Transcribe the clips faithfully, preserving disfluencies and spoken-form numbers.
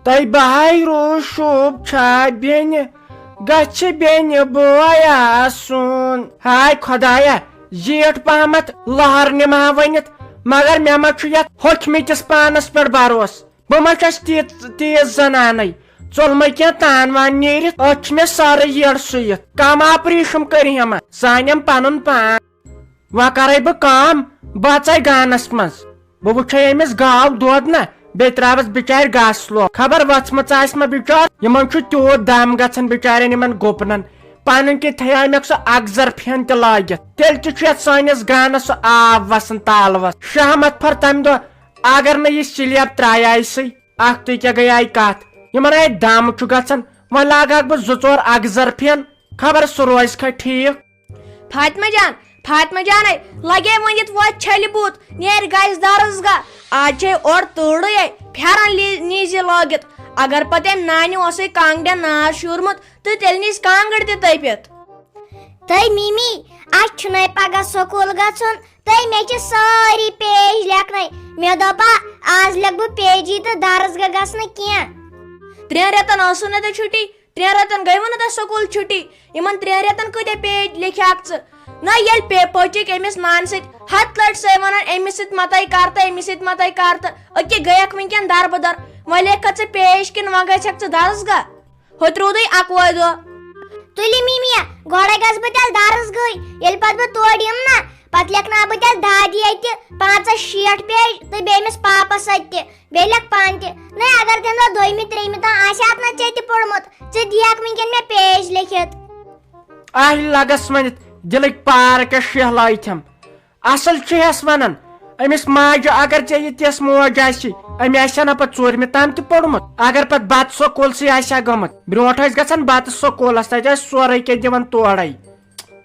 تۄہہِ بہاے روٗز شوٗب چھا بیٚنہِ، گژھِ بیٚنہِ بوے آسُن۔ ہاے خۄدایا، زیٖٹھ پہمتھ لہر نِمہٕ ہا ؤنِتھ، مگر مےٚ ما چھُ یتھ ہوٚکھمٕتِس پانس پٮ۪ٹھ بروسہٕ۔ بہٕ ما چھَس تیٖژ، تیٖژ زنانَے؟ ژوٚل مےٚ کینٛہہ تان وان نیٖرِتھ، أتھۍ چھِ مےٚ سارٕ یٔڑ سُوِتھ۔ کم آپریشن کٔرۍ ہٮ۪مہ، زانٮ۪م پنُن پان۔ وۄنۍ کرے بہٕ کٲم، بہٕ اژے گانس منٛز۔ بہٕ وٕچھے أمِس گاو دۄد نہ، بیٚیہِ ترٛاوس بِچارِ گاسہٕ لوکھ۔ خبر وژھمٕژ آسہِ ما بِچار؟ یِمن چھُ تیوٗت دم گژھان بِچارٮ۪ن یِمن گُپنن۔ پنٕنۍ کِنۍ تھایاو مےٚ سُہ اکزر پھٮ۪ن تہِ لٲگِتھ۔ تیٚلہِ تہِ چھُ یتھ سٲنِس گانس سُہ آب وسان تالوس۔ شہمت پھٔر تمہِ دۄہ، اگر نہٕ یہِ سلیب ترٛایہِ سُے۔ اکھ تُہۍ کیٛاہ گٔیے کتھ؟ یِمن اَتہِ دم چھُ گژھان، وۄنۍ لاگہٕ ہاکھ بہٕ زٕ ژور اکزر پھٮ۪ن، خبر سُہ روزِ کھا ٹھیٖک۔ فاطمہ جان، فاطمہ جانے، لگے ؤنِتھ وۄتھ چھلہِ بُتھ، نیر گژھِ درس گاہ۔ آز چھے اورٕ تۭرٕے، پھٮ۪رن لی-، نیٖزِ لٲگِتھ۔ اگر پتہٕ أمۍ نانہِ اوسُے کانٛگڑٮ۪ن نار شوٗرمُت، تہٕ تیٚلہِ نیٖز کانٛگٕر تہِ تٔپِتھ۔ تہٕ مِمی، اَسہِ چھُنَے پگاہ سکوٗل گژھُن، تہٕ مےٚ چھِ سٲری پیج لیکھنَے۔ مےٚ دوٚپا، آز لیکھٕ بہٕ پیجی تہٕ درس گاہ گژھٕ نہٕ کینٛہہ۔ ترٛٮ۪ن رٮ۪تن ٲسٕو نہٕ تۄہہِ چھُٹی، ترٛٮ۪ن رٮ۪تن گٔیوٕ نہٕ تۄہہِ سکوٗل چھُٹی۔ یِمن ترٛٮ۪ن رٮ۪تن کۭتیٛاہ پیج لیکھیٛاکھ ژٕ؟ نہ، ییٚلہِ پے-، پٔچِکھ أمِس نانہِ سۭتۍ ہتھ لٹہِ سۄے ونان، أمِس سۭتۍ مہ تۄہہِ کر تہٕ أمِس سۭتۍ مہ تۄہہِ کر تہٕ أکہِ گٔیکھ وٕنکٮ۪ن دربٕدر۔ وۄنۍ لیکھکھ ژٕ پیج کِنہٕ وۄنۍ گژھکھ ژٕ درس گاہ؟ ہوٚتہِ روٗدُے اکوے دۄہ۔ تُلہِ مِمیا، گۄڈے گژھٕ بہٕ تیٚلہِ درس گٔے، ییٚلہِ پتہٕ بہٕ تورٕ یِمہٕ نا، پتہٕ لیکھناو بہٕ تیٚلہِ دادی اتہِ پانٛژس شیٹھ پیج تہٕ بیٚیہِ أمِس پاپس اتہِ تہِ، بیٚیہِ لیکھ پانہٕ تہِ۔ نہ، اگر تمہِ دۄہ دوٚیمہِ ترٛیٚیمہِ تام آسہِ ہا نہ ژےٚ تہِ پوٚرمُت، ژٕ دِیہکھ وٕنکٮ۪ن مےٚ پیج لیکھِتھ۔ آہہِ لگس ؤنِتھ، دِلٕکۍ پار کیٛاہ شیہلٲوِتھٮ۪م۔ اصل چھُ ہٮ۪س ونان، أمِس ماجہِ اگر ژےٚ یہِ تِژھ موج آسی، أمۍ آسہِ ہا نہ پتہٕ ژوٗرمہِ تام تہِ پوٚرمُت۔ اگر پتہٕ بتہٕ سکوٗلسٕے آسہِ ہا گٔمٕژ، برونٹھ ٲسۍ گژھان بتہٕ سکوٗلس، تتہِ ٲسۍ سورُے کینٛہہ دِوان تورے۔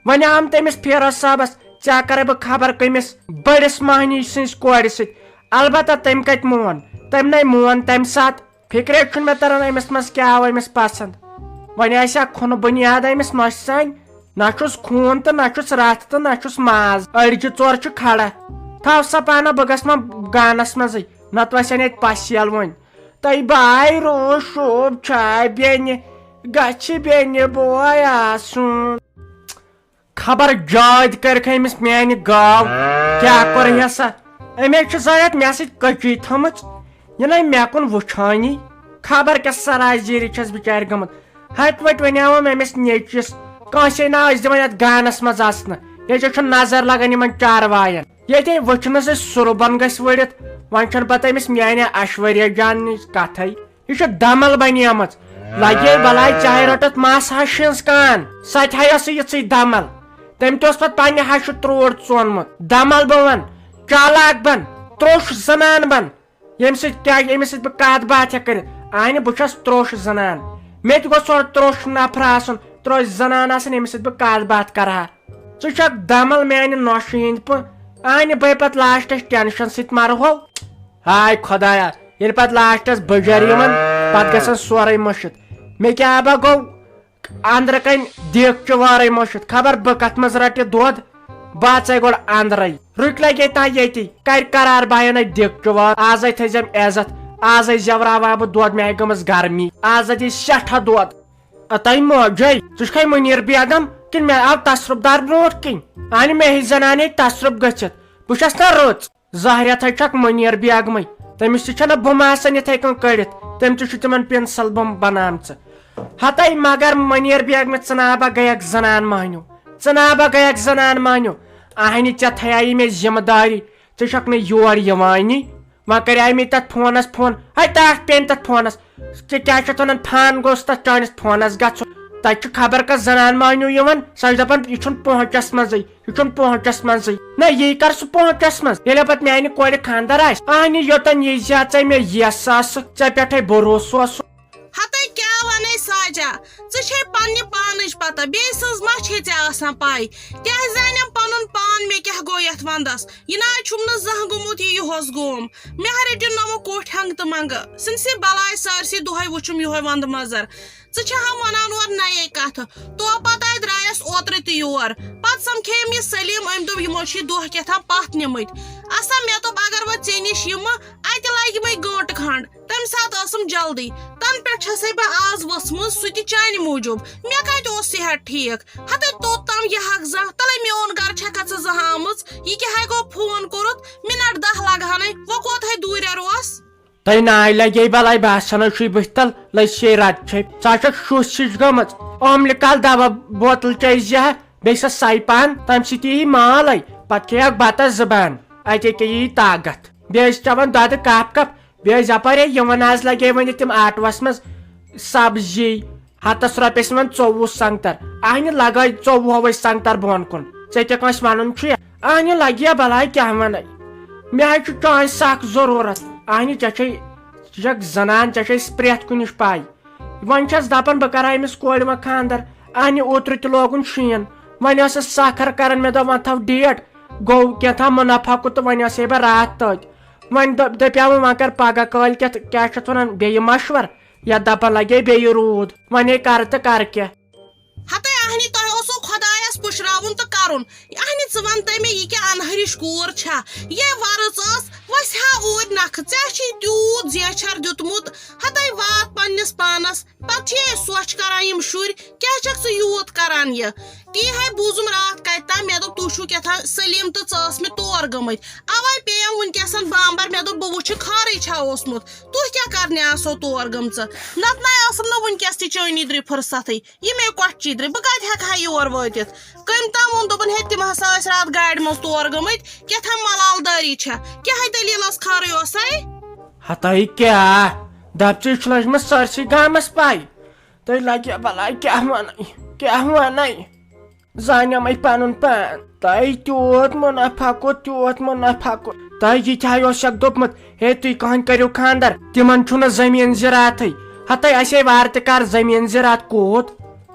وۄنۍ آمُت أمِس فیروز صٲبس، ژےٚ کرے بہٕ خبر کٔمِس بٔڑِس مہنی سٕنٛزِ کورِ سۭتۍ۔ البتہ تٔمۍ کتہِ مون؟ تٔمۍ نے مون تمہِ ساتہٕ۔ فکرے چھُنہٕ مےٚ تران أمِس منٛز کیٛاہ آو أمِس پسنٛد۔ وۄنۍ آسہِ ہا کھُنہٕ بُنیاد أمِس نۄشہِ سانہِ۔ نہ چھُس خوٗن تہٕ نہ چھُس رتھ تہٕ نہ چھُس ماز۔ أڑجہِ ژور چھُ کھڑا۔ تھاو سا پانہ، بہٕ گژھٕ وۄنۍ گانس منٛزٕے، نتہٕ وسن ییٚتہِ پسیل وۄنۍ۔ تۄہہِ بہٕ آے روٗز شوٗب چھا بیٚنہِ، گژھِ بیٚنہِ بوے آسُن۔ خبر جٲدۍ کٔرِکھ أمِس میانہِ گاو، کیٛاہ کوٚرہس؟ أمۍ ہے چھِ زٲیِتھ مےٚ سۭتۍ کٔچی تھٲمٕژ، یہِ نَے مےٚ کُن وٕچھٲنی۔ خبر کیٛاہ سرازیٖری چھَس بِچارِ گٔمٕژ۔ ہَتہِ وَتہِ وَنیٛاوُم أمِس نیٚچوِس، کٲنٛسے نہ ٲسۍ دِوان یَتھ گانَس منٛز اَژنہٕ، ییٚتہِ چھُ نظر لَگان یِمَن چاروایَن۔ ییٚتہِ وٕچھنَس أسۍ سُربَن گٔژھۍ ؤڑِتھ، وۄنۍ چھَنہٕ پَتہٕ أمِس میٛانہِ ایشوریا جانٕچ کَتھٕے۔ یہِ چھِ دمل بنیمٕژ۔ لگے بلاے چاہے رٔٹتھ مس ہش ہٕنٛز کان، سۄ تہِ ہا ٲسٕے یِژٕے دمل۔ تٔمۍ تہِ اوس پتہٕ پننہِ ہشہِ تروٹ ژونمُت۔ دمل بہٕ ونہٕ، چالاک بن، تروٚش زنان بن، ییٚمہِ سۭتۍ کیٛاہ، ییٚمِس سۭتۍ بہٕ کتھ باتھ ہٮ۪کہٕ کٔرِتھ۔ اہنہِ، بہٕ چھس تروٚش زنان، مےٚ تہِ گوٚژھ اورٕ تروٚش نفر آسُن، تروٚش زنان آسٕنۍ، ییٚمِس سۭتۍ بہٕ کتھ باتھ کرٕ ہا۔ ژٕ چھکھ دمل میانہِ نۄشہِ ہٕنٛدۍ پٲٹھۍ۔ اہنہِ، بے پتہٕ لاسٹس ٹینشن سۭتۍ مرہو۔ ہاے خۄدایا، ییٚلہِ پتہٕ لاسٹس بجر یِوان، پتہٕ گژھان سورُے مٔشِتھ۔ مےٚ کیٛاہ با گوٚو، أنٛدرٕ کنۍ دیٖگچہِ وارے مٔشِتھ۔ خبر بہٕ کتھ منٛز رٹہِ دۄد، بہٕ اژے گۄڈٕ أنٛدرے۔ رُکۍ لگے تام ییٚتی، کرِ قرار بہٕ انہٕ دیٖگچہِ وار۔ آزے تھٲیزٮ۪م عزت، آزے زیوراوان بہٕ دۄد، مےٚ آیہِ گٔمٕژ گرمی، آزے دی سٮ۪ٹھاہ دۄد۔ اتاے موجے، ژٕ چھکھے منیر بیگم کِنہٕ مےٚ آو تصرف دار برونٹھ کِنۍ؟ انہِ مےٚ ہِش زنانے تصرف گٔژھِتھ، بہٕ چھس نا رٕژ۔ زہریا تھے چھکھ منیر بیگمٕے، تٔمِس تہِ چھنہ بُمہٕ آسان یِتھے کٔنۍ کٔڑِتھ، تٔمۍ تہِ چھُ تِمن پینسل بُم بنامژٕ۔ ہتے مگر منیر بیگمہِ، ژٕ نا با گٔیکھ زنان مہنیو، ژٕ نا با گٔیکھ زنان مہنیو۔ اہنہِ، ژےٚ تھیایی مےٚ ذمہٕ داری، ژٕ چھکھ نہٕ یور یِوانی۔ وۄنۍ کریاے مےٚ تتھ فونس فون، ہے تتھ پیٚنۍ تتھ فونس، ژےٚ کیٛاہ چھتھ ونان، فان گوٚژھ تتھ چٲنِس فونس گژھُن۔ تتہِ چھُ خبر کس زنان مہنیو یِوان، سۄ چھِ دپان، یہِ چھُنہٕ پہنچس منٛزٕے۔ یہِ چھُنہٕ پہنچس منٛزٕے۔ نہ، یی کر سُہ پہنچس منٛز، ییٚلہِ پتہٕ میانہِ کورِ خانٛدر آسہِ۔ اہنہِ، یوٚتن یی زِ ژےٚ مےٚ یس آسہٕ، ژےٚ پٮ۪ٹھے بھروسہٕ اوسُم۔ ہتے کیٛاہ ونے ساجا، ژٕ چھے پننہِ پانٕچ پتہ، بیٚیہِ سٕنٛز ما چھے ژےٚ آسان پاے؟ کیٛازِ زانٮ۪م پنُن پان، مےٚ کیٛاہ گوٚو یتھ ونٛدس؟ یہِ نہ حظ چھُم نہٕ زانٛہہ گوٚمُت یہِ یُہُس گوم۔ مےٚ ہا رٔٹِن نمو کوٹھۍ ہنٛگہٕ تہٕ منٛگہٕ، سِنسٕے بلاے سٲرسٕے دۄہے وُچھُم یُہے ونٛدٕ مزر۔ ژٕ چھے ہا ونان اورٕ نَیے کتھٕ۔ تو پتہٕ درٛایس اوترٕ تہِ یور۔ پتہٕ سمکھیٚیم یہِ سلیٖم، أمۍ دوٚپ، یِمو چھِ یہِ دۄہ کیٛاہ تام پتھ نِمٕتۍ۔ اسا، مےٚ دوٚپ، اگر وۄنۍ ژےٚ نِش یِمہٕ، اتہِ لگہِ وۄنۍ گٲنٹہٕ کھنٛڈ۔ تمہِ ساتہٕ ٲسٕم جلدی۔ تَنہٕ پٮ۪ٹھ چھَسَے بہٕ آز ؤژھمٕژ، سُہ تہِ چانہِ موٗجوٗب۔ مےٚ کَتہِ اوس صحت ٹھیٖک؟ ہَتَے توٚت تام یہِ حق زانٛہہ، تَلَے میون گَرٕ چھَکھا ژٕ زانٛہہ آمٕژ؟ یہِ کیٛاہ ہَے گوٚو فون کوٚرُتھ؟ مِنَٹ دَہ لَگہٕ ہَنَے، وۄنۍ کوتہَے دوٗرٮ۪ر اوس؟ تۄہہِ ناے لگے بلاے، باسان چھُے بٕتھِ تل لٔسۍ رت چھے۔ ژٕ ہا چھکھ شُش ہِش گٔمٕژ۔ اوملہِ کل دوا بوتل چیٚیہِ زِ ہا، بیٚیہِ سۄ سَے پہن، تمہِ سۭتۍ یی مالے۔ پتہٕ کھیٚیہِ اکھ بتس زٕ بان، اتے کیٛاہ یی طاقت۔ بیٚیہِ ٲسۍ چٮ۪وان دۄدٕ کپ کپ، بیٚیہِ ٲسۍ یپٲرۍ ہے یِوان آز لگے وۄنۍ تِم آٹوس منٛز سبزی۔ ہتس رۄپیس یِوان ژوٚوُہ سنگتر۔ اہنہِ لگٲے ژوٚوُہوے سنگتر بۄن کُن۔ ژےٚ تہِ کٲنٛسہِ ونُن چھُ یا؟ اہنہِ لگہِ یا بلاے کیٛاہ ونَے؟ مےٚ حظ چھُ چانہِ سخ ضروٗرت۔ اہنہِ ژےٚ چھے، ژٕ چھکھ زنان، ژےٚ چھے پرٛٮ۪تھ کُنِچ پاے۔ وۄنۍ چھس دپان بہٕ کرٕ ہا أمِس کورِ وۄنۍ خاندر۔ اہنہِ اوترٕ تہِ لوگُن شیٖن۔ وۄنۍ ٲسٕس سکھر کران، مےٚ دوٚپ وۄنۍ تھاو ڈیٹ۔ گوٚو کینٛہہ تام منافع کوٚت تہٕ وۄنۍ ٲسے بہٕ راتھ تٔتۍ۔ وۄنۍ دپ-، دپیاو وۄنۍ کر پگاہ کٲلۍ کٮ۪تھ کیٛاہ چھِ اتھ ونان بیٚیہِ مشور۔ یا دپان لگے بیٚیہِ روٗد، وۄنۍ ہے کرٕ تہٕ کرٕ کیٛاہ؟ ہتے اہنی، تۄہہِ اوسوٕ خۄدایس پُشراوُن تہٕ کرُن۔ اہنی، ژٕ ون تہٕ مےٚ، یہِ کیٛاہ انہرِش کوٗر چھا؟ یے ورٕژ ٲس، وسہِ ہا اوٗرۍ نکھٕ۔ ژےٚ چھُے تیوٗت زیچھر دیُتمُت، ہتے وات پننِس پانس۔ پتہٕ چھِ یے سۄچھ کران یِم شُرۍ، کیٛاہ چھکھ ژٕ یوٗت کران یہِ؟ تی ہے بوٗزُم راتھ کتہِ تام، مےٚ دوٚپ تُہۍ چھِو کیٛاہ تام سلیٖم تہٕ ژٕ ٲس مےٚ تور گٔمٕتۍ۔ اوے پیٚیَم وٕنکیٚسن بامبر، مےٚ دوٚپ بہٕ وٕچھِ خٲرٕے چھا اوسمُت۔ تُہۍ کیٛاہ کرنہِ آسو تور گٔمژٕ؟ نتہٕ نَے ٲسٕم نہٕ وٕنکیٚس تہِ چٲنی درِ فرصتٕے۔ یہِ مےٚ کۄٹھ چیٖدرِ، بہٕ کتہِ ہٮ۪کہٕ ہا یور وٲتِتھ؟ کٔمۍ تام ووٚن، دوٚپُن، ہے، تِم ہسا ٲسۍ راتھ گاڑِ منٛز تور گٔمٕتۍ، کیٛاہ تام ملال دٲری چھےٚ۔ کیٛاہ ہے دٔلیٖل ٲس، خٲرٕے اوسَے؟ ہتاے کیٛاہ؟ دپچی چھُ لٔجمٕژ سٲرسٕے گامس پاے۔ تُہۍ لگہِ بلاے کیٛاہ ونٕے، کیٛاہ ونٕے؟ زانیمے پنُن پان۔ تۄہہِ تیوٗت منافع کوٚت، تیوٗت منافع کوٚت۔ تۄہہِ یہِ تہِ ہا اوس اکھ دوٚپمُت، ہے، تُہۍ کہن کٔرِو خاندر، تِمن چھُنہٕ زٔمیٖن زِراعتھٕے۔ ہتے اَسے وارٕ تہِ کر زٔمیٖن زِراعت کوٗت۔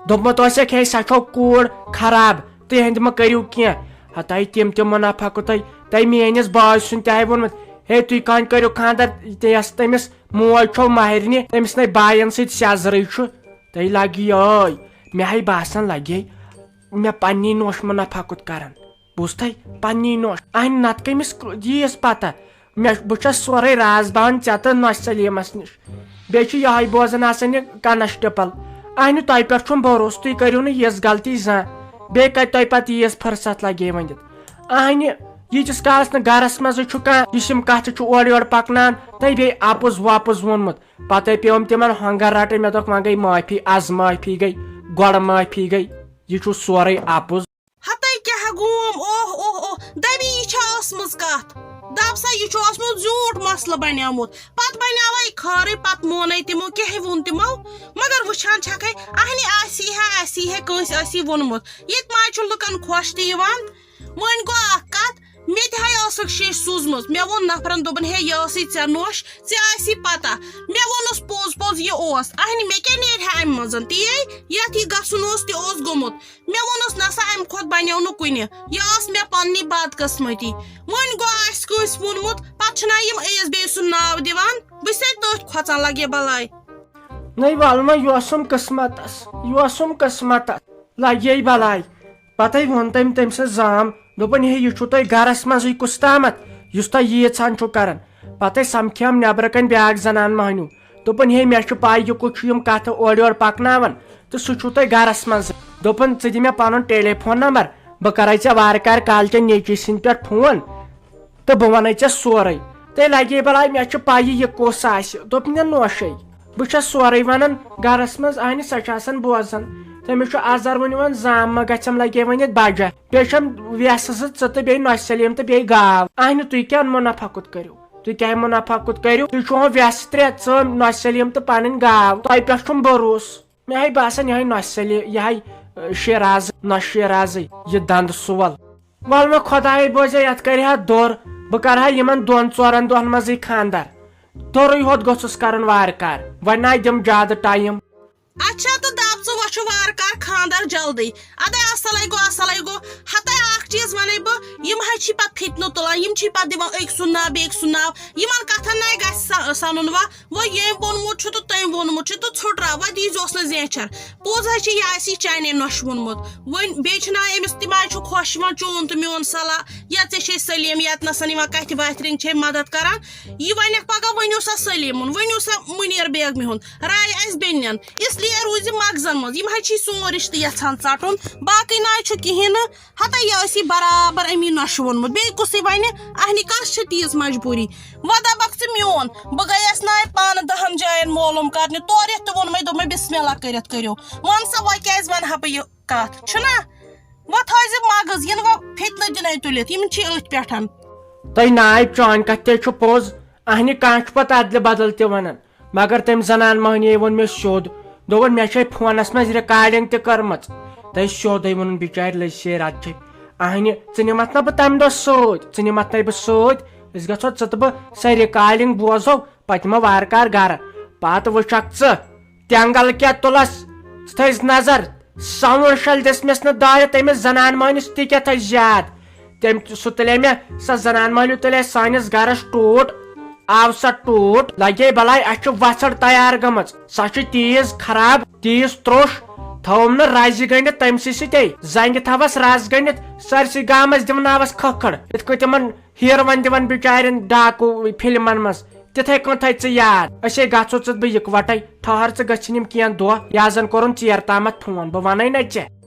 دوٚپمُت اوسکھ، ہے، سۄ چھو کوٗر خراب، تِہنٛدِ مہ کٔرِو کینٛہہ۔ ہتے تِم تہِ منافع کوٚتٕے۔ تۄہہِ میٲنِس بٲے سُنٛد تہِ ہاے ووٚنمُت، ہے، تُہۍ کہن کٔرِو خاندر، یۄس تٔمِس موج چھو مہرنہِ، تٔمِس نے باین سۭتۍ سیزرٕے چھُ۔ تۄہہِ لگہِ یٲے، مےٚ ہاے باسان لگے، مےٚ پننی نوش منافع کوٚت کران۔ بوٗزتھے؟ پننی نوش۔ اہنہِ نتہٕ کٔمِس ک-، ییٖیس پتہ؟ مےٚ، بہٕ چھَس سورُے راز باوان ژےٚ تہٕ نۄش سلیٖمس نِش۔ بیٚیہِ چھُ یِہوٚے بوزان آسان یہِ کنسٹیبل۔ اہنہِ تۄہہِ پٮ۪ٹھ چھُم بھروسہٕ، تُہۍ کٔرِو نہٕ یِژھ غلطی زانٛہہ۔ بیٚیہِ کتہِ تۄہہِ پتہٕ ییٖژ فرصت لگے ؤنِتھ؟ اہنہِ، ییٖتِس کالس نہٕ گرس منٛزٕے چھُ کانٛہہ، یُس یِم کتھٕ چھُ اورٕ یورٕ پکناوان، تۄہہِ بیٚیہِ اپُز وپُز ووٚنمُت۔ پتہٕ پیوم تِمن ہۄنٛگر رٹٕنۍ۔ مےٚ دوٚپُکھ، وۄنۍ گٔے معٲفی، از معٲفی گٔے، گۄڈٕ معٲفی گٔے۔ یہِ چھُ سورُے اپُز۔ ہتے کیٛاہ گوم؟ اوہ، اوہ، اوہ، دَپہِ یہِ چھےٚ ٲسمٕژ کتھ۔ دپ سا، یہِ چھُ اوسمُت زیوٗٹھ مسلہٕ بنیومُت۔ پتہٕ بنیاوے خٲرٕے، پتہٕ مونَے تِمو، کیٛاہ ووٚن تِمو؟ مگر وٕچھان چھکھے، اہنہِ آسی ہے، آسی ہے کٲنٛسہِ آسی ووٚنمُت۔ ییٚتہِ ما چھُ لُکن خۄش تہِ یِوان؟ وۄنۍ گوٚو اکھ کتھ، مےٚ تہِ ہاے ٲسٕکھ شیٚش سوٗزمٕژ۔ مےٚ ووٚن نفرن، دوٚپُن، ہے، یہِ ٲسٕے ژےٚ نوش، ژےٚ آسی پتہ۔ مےٚ ووٚنُس پوٚز پوٚز یہِ اوس۔ اہنہِ، مےٚ کیٛاہ نیرِ ہا امہِ منٛزن؟ تی ہے، یتھ یہِ گژھُن اوس، تہِ اوس گوٚمُت۔ مےٚ ووٚنُس، نسا، امہِ کھۄتہٕ بنیو نہٕ کُنہِ۔ یہِ ٲس مےٚ پننی بدقسمتی۔ وۄنۍ گوٚو آسہِ کٲنٛسہِ ووٚنمُت، پتہٕ چھُنہ یِم عیٖز بیٚیہِ سُنٛد ناو دِوان؟ بہٕ چھسے تٔتھۍ کھۄژان، لگے بلاے۔ نَے وَلہٕ وۄنۍ یہِ اوسُم قٕسمتس، یہِ اوسُم قٕسمتس۔ لگے بلاے۔ پتے ووٚن تٔمۍ تٔمۍ سٕنٛز زام، دوٚپُن، ہے، یہِ چھُو تۄہہِ گرس منٛزٕے کُس تامتھ، یُس تۄہہِ ییٖژ ہن چھُو کران؟ پتے سمکھیم نٮ۪برٕ کنۍ بیٛاکھ زنان مہنیوٗ۔ دوٚپُن، ہے، مےٚ چھُ پَے، یہِ کوٚت چھُ یِم کَتھٕ اورٕ یورٕ پَکناوان، تہٕ سُہ چھُو تۄہہِ گَرَس منٛز۔ دوٚپُن، ژٕ دِ مےٚ پَنُن ٹیلی فون نمبر، بہٕ کَرَے ژےٚ وارٕ کارٕ کالہٕ چےٚ نیٚچی سٕنٛدِ پٮ۪ٹھ فون، تہٕ بہٕ وَنَے ژےٚ سورُے۔ تیٚلہِ لَگے بَلاے، مےٚ چھُ پَیی، یہِ کُس آسہِ۔ دوٚپُن، مےٚ نوشے، بہٕ چھَس سورُے وَنان گَرَس منٛز، اَہنہِ سۄ چھِ آسان بوزان۔ تٔمِس چھُ اَزَر وۄنۍ یِوان زام، ما گژھٮ۪م، لَگے وۄنۍ ییٚتہِ بَجَر۔ بیٚیہِ چھَم وٮ۪سہٕ زٕ، ژٕ تہٕ بیٚیہِ نۄشہِ سلیٖم تہٕ بیٚیہِ گاو۔ اَہنہِ، تُہۍ کیٛاہ منافع کوٚت کٔرِو؟ تُہۍ کیٛاہ منافع کوٚت کٔرِو؟ تُہۍ چھِو وۄنۍ وٮ۪سہٕ ترٛےٚ، ژٕ، نۄش سلیٖم تہٕ پنٕنۍ گاو۔ تۄہہِ پٮ۪ٹھ چھُم بھروسہٕ۔ مےٚ ہاے باسان، یِہوٚے نۄش سلیٖم، یِہوٚے، اَ، شیراز، نۄش شیرازٕے، یہِ دنٛدٕ سول۔ وَلہٕ وۄنۍ خۄدایے بوزے، یَتھ کَرِ ہا دوٚر۔ بہٕ کَرٕ ہا یِمَن دۄن ژورَن دۄہَن منٛزٕے خانٛدر۔ دوٚرُے ہوت گوٚژھُس کَرُن وارٕ کارٕ۔ وۄنۍ نَے دِم زیادٕ ٹایم۔ اچھا، تہٕ دپ ژٕ وۄنۍ چھُ وارٕ کار خاندر جلدی۔ ادے اصلے گوٚو، اصلے گوٚو۔ ہتے اکھ چیٖز ونے بہٕ، یِم حظ چھی پتہٕ فتنہٕ تُلان، یِم چھی پتہٕ دِوان أکۍ سُنٛد ناو بیٚکۍ سُنٛد ناو۔ یِمن کتھن ناے گژھِ سا-، سنُن وا، وۄنۍ ییٚمۍ ووٚنمُت چھُ تہٕ تٔمۍ ووٚنمُت چھُ تہٕ ژھوٚٹرا، وۄنۍ دیٖزیوس نہٕ زینچھر۔ پوٚز حظ چھِ، یہِ آسہِ یہِ چانے نۄشہِ ووٚنمُت۔ وۄنۍ بیٚیہِ چھُ ناے أمِس، تِم آے چھُ خۄش یِوان چون تہٕ میون صلاح، یا ژےٚ چھے سلیٖم یتنسن یِوان کتھِ باتھِ رنٛگ چھے مدد کران۔ یہِ ونکھ پگاہ ؤنِو سا سلیٖمُن، ؤنِو سا مُنیر بیگمہِ ہُنٛد، راے آسہِ بیٚنٮ۪ن۔ اس لیے روٗزِ مغزن منٛز، یِم حظ چھِ سون رشتہٕ یژھان ژٹُن، باقٕے نہ حظ چھُ کِہیٖنۍ نہٕ۔ ہتا یہِ ٲسی برابر أمی نۄشہِ ووٚنمُت، بیٚیہِ کُسٕے ونہِ؟ اہنہِ کس چھِ تیٖژ مجبوٗری؟ وۄنۍ دپکھ ژٕ میون، بہٕ گٔیس ناے پانہٕ دہن جاین معلوم کرنہِ، تورٕ یتھ تہِ ووٚنمے، دوٚپمے بسم اللہ کٔرِتھ کٔرِو۔ وَن سا وۄنۍ کیازِ ونہٕ ہا بہٕ یہِ کتھ؟ چھُنا؟ وۄنۍ تھٲیزِ مغز، یِنہٕ وۄنۍ فتنہٕ دِنے تُلِتھ، یِم چھِ أتھۍ پٮ۪ٹھ۔ تۄہہِ ناے چٲنۍ کتھ تے چھُ پوٚز، اہنہِ کانٛہہ چھُ پتہٕ ادلہِ بدل تہِ ونان، مگر تٔمۍ زنان مۄہنی ووٚن مےٚ سیوٚد، دوٚپُن مےٚ چھے فونس منٛز recording تہِ کٔرمٕژ۔ تٔمۍ سیوٚدُے ووٚنُن بِچارِ لٔج سے رتھ چھے، اہنہِ ژٕ نِمتھ نہ بہٕ تمہِ دۄہ سۭتۍ، ژٕ نِمتھ نہ بہٕ سۭتۍ، أسۍ گژھو ژٕ تہٕ بہٕ سۄ recording بوزو، پتہٕ یِمو وارٕ کارٕ گرٕ۔ پتہٕ وٕچھکھ ژٕ تینگل کیٛاہ تُلس، ژٕ تھٲیِس نظر، ساوُنڈ شل دِژمس نہٕ دارِ تٔمِس زنان مٲنِس تہِ کیٛاہ تھٲیِس یاد۔ تٔمۍ سُہ تُلے مےٚ، سۄ زنان مٲنِو تُلے سٲنِس گرس ٹوٗٹ، آو سۄ ٹوٗٹ، لگے بلاے اَسہِ چھِ وژھڑ تیار گٔمٕژ، سۄ چھِ تیٖژ خراب، تیٖژ تروٚش، تھٲوٕم نہٕ رزِ گٔنڈِتھ تٔمۍ سٕے سۭتے، زنگہِ تھاوس رز گٔنڈِتھ، سٲرسٕے گامس دِوناوس کھکھڑ، یِتھ کٔنۍ تِمن ہیروَن دِوان بِچارٮ۪ن ڈاکوٗ فِلمَن منٛز۔ تِتھَے کٔنۍ تھٲے ژٕ یاد، أسے گژھو ژٕ تہٕ بہٕ یِکوَٹَے۔ ٹھٔہر، ژٕ گٔژھِنۍ یِم کینٛہہ دۄہ، یا زَن کوٚرُن ژیر تامَتھ فون، بہٕ وَنَے نہ ژےٚ۔